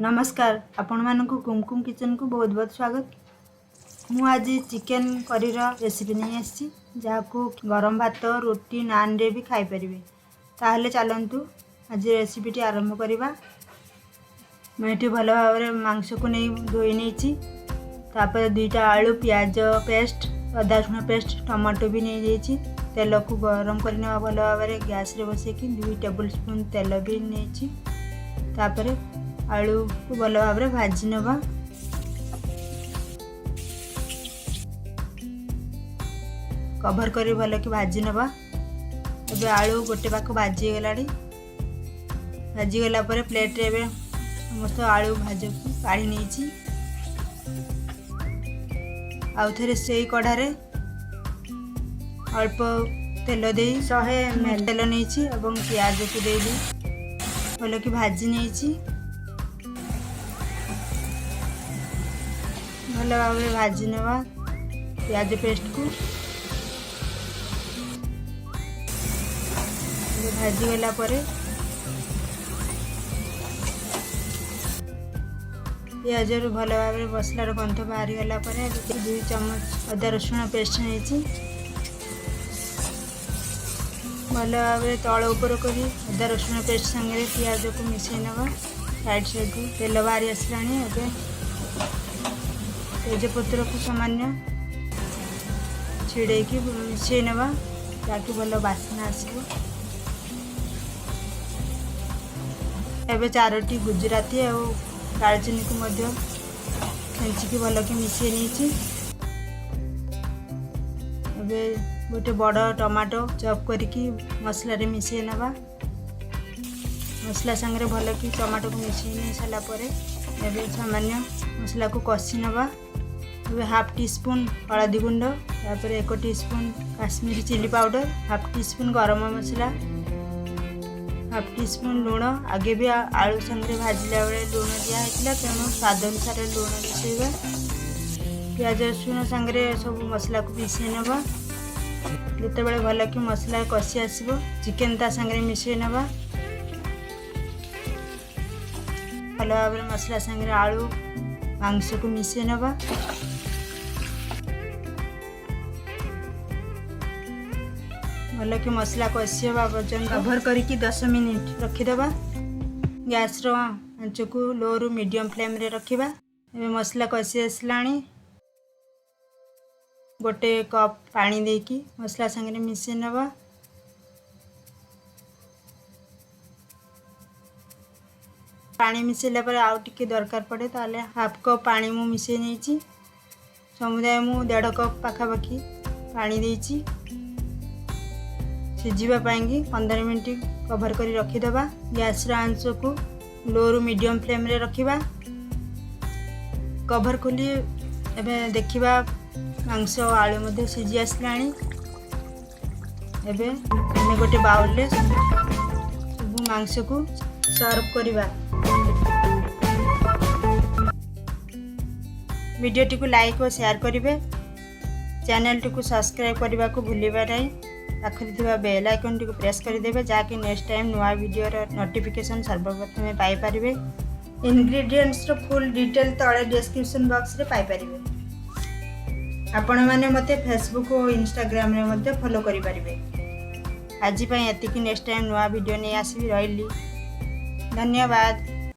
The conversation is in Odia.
ନମସ୍କାର, ଆପଣମାନଙ୍କୁ କୁମକୁମ କିଚେନକୁ ବହୁତ ବହୁତ ସ୍ୱାଗତ। ମୁଁ ଆଜି ଚିକେନ୍ କରିର ରେସିପି ନେଇ ଆସିଛି, ଯାହାକୁ ଗରମ ଭାତ, ରୁଟି, ନାନରେ ବି ଖାଇପାରିବେ। ତାହେଲେ ଚାଲନ୍ତୁ, ଆଜି ରେସିପିଟି ଆରମ୍ଭ କରିବା। ମୁଁ ଏଠି ଭଲ ଭାବରେ ମାଂସକୁ ନେଇ ଧୋଇ ନେଇଛି। ତାପରେ 2ଟା ଆଳୁ, ପିଆଜ ପେଷ୍ଟ, ଅଦା ରସୁଣ ପେଷ୍ଟ, ଟମାଟୋ ବି ନେଇଯାଇଛି। ତେଲକୁ ଗରମ କରିନେବା ଭଲ ଭାବରେ ଗ୍ୟାସ୍ରେ ବସେଇକି। 2 ଟେବୁଲ୍ ସ୍ପୁନ୍ ତେଲ ବି ନେଇଛି। ତାପରେ ଆଳୁକୁ ଭଲ ଭାବରେ ଭାଜି ନେବା। କଭର୍ କରି ଭଲକି ଭାଜି ନେବା। ଏବେ ଆଳୁ ଗୋଟେ ପାଖ ଭାଜି ହେଇଗଲାଣି। ଭାଜିଗଲା ପରେ ପ୍ଲେଟ୍ରେ ଏବେ ସମସ୍ତ ଆଳୁ ଭାଜକୁ କାଢ଼ି ନେଇଛି। ଆଉ ଥରେ ସେଇ କଢ଼ାରେ ଅଳ୍ପ ତେଲ ଦେଇ 100 ml ତେଲ ନେଇଛି ଏବଂ ପିଆଜକୁ ଦେଇ ଭଲକି ଭାଜି ନେଇଛି। ଭଲ ଭାବରେ ଭାଜି ନେବା ପିଆଜ ପେଷ୍ଟକୁ। ଭାଜିଗଲା ପରେ ପିଆଜରୁ ଭଲ ଭାବରେ ମସଲାର ଗନ୍ଧ ବାହାରିଗଲା ପରେ 2 ଚାମଚ ଅଦା ରସୁଣ ପେଷ୍ଟ ନେଇଛି। ଭଲ ଭାବରେ ତଳ ଉପର କରି ଅଦା ରସୁଣ ପେଷ୍ଟ ସାଙ୍ଗରେ ପିଆଜକୁ ମିଶାଇ ନେବା। ସାଇଡ଼୍ ସାଇଡ଼୍ରୁ ତେଲ ବାହାରି ଆସିଲାଣି। ଏବେ ତେଜପତ୍ରକୁ ସାମାନ୍ୟ ଛିଡ଼େଇକି ମିଶାଇ ନେବା, ଯାହାକି ଭଲ ବାସ୍ନା ଆସିବ। ଏବେ 4ଟି ଗୁଜୁରାତି ଆଉ ଡାଳଚିନିକୁ ମଧ୍ୟ ଛେଞ୍ଚିକି ଭଲକି ମିଶାଇ ନେଇଛି। ଏବେ ଗୋଟେ ବଡ଼ ଟମାଟୋ ଚପ୍ କରିକି ମସଲାରେ ମିଶାଇ ନେବା। ମସଲା ସାଙ୍ଗରେ ଭଲକି ଟମାଟୋକୁ ମିଶାଇ ନେଇ ସାରିଲା ପରେ ଏବେ ସାମାନ୍ୟ ମସଲାକୁ କଷି ନେବା। ଏବେ ହାଫ୍ ଟି ସ୍ପୁନ୍ ହଳଦୀ ଗୁଣ୍ଡ, ତାପରେ 1 teaspoon Kashmiri chilli powder, half teaspoon garam masala, half ଟି ସ୍ପୁନ୍ ଲୁଣ। ଆଗେ ବି ଆଳୁ ସାଙ୍ଗରେ ଭାଜିଲା ବେଳେ ଲୁଣ ଦିଆହେଇଥିଲା, ତେଣୁ ସ୍ୱାଦ ଅନୁସାରେ ଲୁଣ ମିଶାଇବା। ପିଆଜ ରସୁଣ ସାଙ୍ଗରେ ସବୁ ମସଲାକୁ ମିଶାଇ ନେବା। ଯେତେବେଳେ ଭଲକି ମସଲା କଷି ଆସିବ, ଚିକେନ୍ ତା ସାଙ୍ଗରେ ମିଶାଇ ନେବା। ଭଲ ଭାବରେ ମସଲା ସାଙ୍ଗରେ ଆଳୁ, ମାଂସକୁ ମିଶାଇ ନେବା। ଭଲକି ମସଲା କଷି ହେବା ପର୍ଯ୍ୟନ୍ତ କଭର୍ କରିକି 10 ମିନିଟ୍ ରଖିଦେବା। ଗ୍ୟାସ୍ର ଆଞ୍ଚକୁ ଲୋରୁ ମିଡ଼ିୟମ୍ ଫ୍ଲେମ୍ରେ ରଖିବା। ଏବେ ମସଲା କଷି ଆସିଲାଣି। 1 କପ୍ ପାଣି ଦେଇକି ମସଲା ସାଙ୍ଗରେ ମିଶାଇ ନେବା। ପାଣି ମିଶାଇଲା ପରେ ଆଉ ଟିକେ ଦରକାର ପଡ଼େ, ତାହେଲେ ହାଫ୍ କପ୍ ପାଣି ମୁଁ ମିଶାଇ ନେଇଛି। ସମୁଦାୟ ମୁଁ ଦେଢ଼ କପ୍ ପାଖାପାଖି ପାଣି ଦେଇଛି। ସିଝିବା ପାଇଁକି 15 ମିନିଟ୍ କଭର୍ କରି ରଖିଦେବା। ଗ୍ୟାସ୍ର ଆଞ୍ଚକୁ ଲୋରୁ ମିଡ଼ିୟମ୍ ଫ୍ଲେମ୍ରେ ରଖିବା। କଭର୍ ଖୋଲି ଏବେ ଦେଖିବା, ମାଂସ ଆଳୁ ମଧ୍ୟ ସିଝି ଆସିଲାଣି। ଏବେ ଆମେ ଗୋଟେ ବାଉଲରେ ସବୁ ମାଂସକୁ ସର୍ଭ କରିବା। ଭିଡ଼ିଓଟିକୁ ଲାଇକ୍ ଓ ସେୟାର କରିବେ। ଚ୍ୟାନେଲଟିକୁ ସବସ୍କ୍ରାଇବ୍ କରିବାକୁ ଭୁଲିବେ ନାହିଁ। ପାଖରେ ଥିବା ବେଲ୍ ଆଇକନ୍ଟିକୁ ପ୍ରେସ୍ କରିଦେବେ, ଯାହାକି ନେକ୍ସଟ ଟାଇମ୍ ନୂଆ ଭିଡ଼ିଓର ନୋଟିଫିକେସନ୍ ସର୍ବପ୍ରଥମେ ପାଇପାରିବେ। ଇନଗ୍ରିଡ଼ିଏଣ୍ଟସର ଫୁଲ୍ ଡିଟେଲ୍ ତଳେ ଡେସ୍କ୍ରିପସନ୍ ବକ୍ସରେ ପାଇପାରିବେ। ଆପଣମାନେ ମୋତେ ଫେସବୁକ୍ ଓ ଇନଷ୍ଟାଗ୍ରାମରେ ମଧ୍ୟ ଫଲୋ କରିପାରିବେ। ଆଜି ପାଇଁ ଏତିକି। ନେକ୍ସଟ ଟାଇମ୍ ନୂଆ ଭିଡ଼ିଓ ନେଇ ଆସିବି। ରହିଲି, ଧନ୍ୟବାଦ।